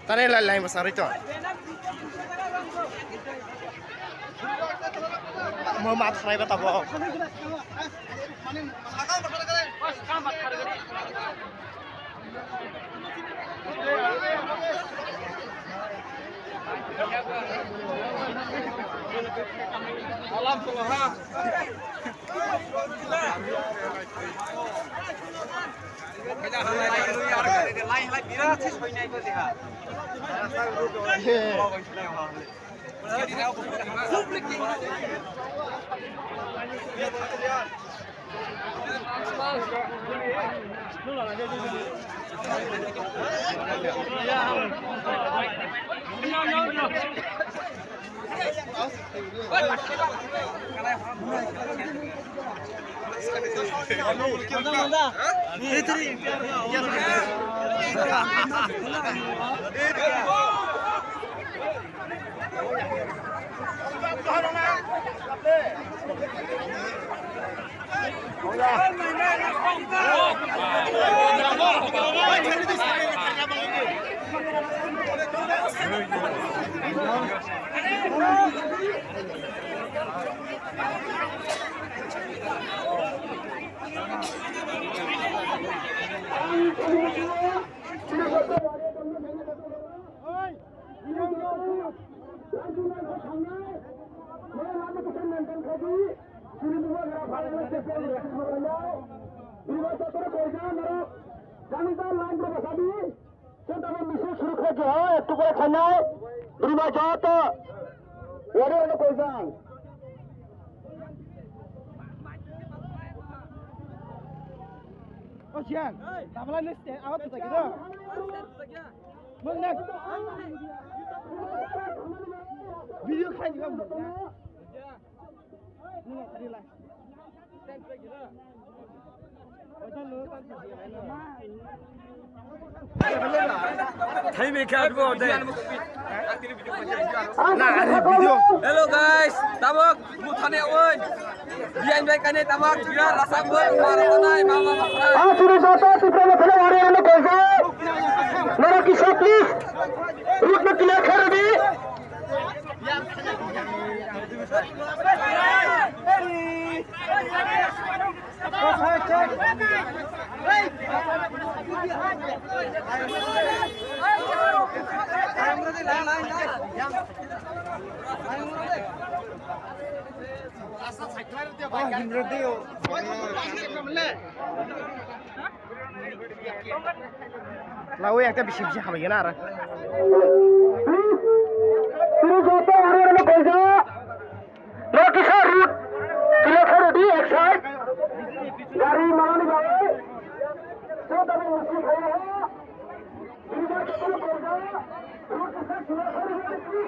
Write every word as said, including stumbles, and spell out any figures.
Tare lai lai masari to. Mo mat khlai ba tabo. Santa Bom misil suru khe keha ektu kore khainai. Bwrwi joto. Yari ano koijang. O siang, tabla ni stand awat tu tagi do. Mang nang. Video khai juga. Thaibi khe abo de. Na, ani video. Hello guys, tabok muthane oi. Biyan bai kane tabok biyan rasak oi, mara tanai, mama mama. Asuri jata Tipra ni phela wari ano koisa. Nara kisa please. Route na clear kar di. Lawi ekta bisi bisi hamai gana ara. Tini joto aro aro koisa. Nokisa route. Tini kharu di ek side. Gari malani bagai. Joto ni musi khayo. Tini joto koisa. Route kisa tini kharu di.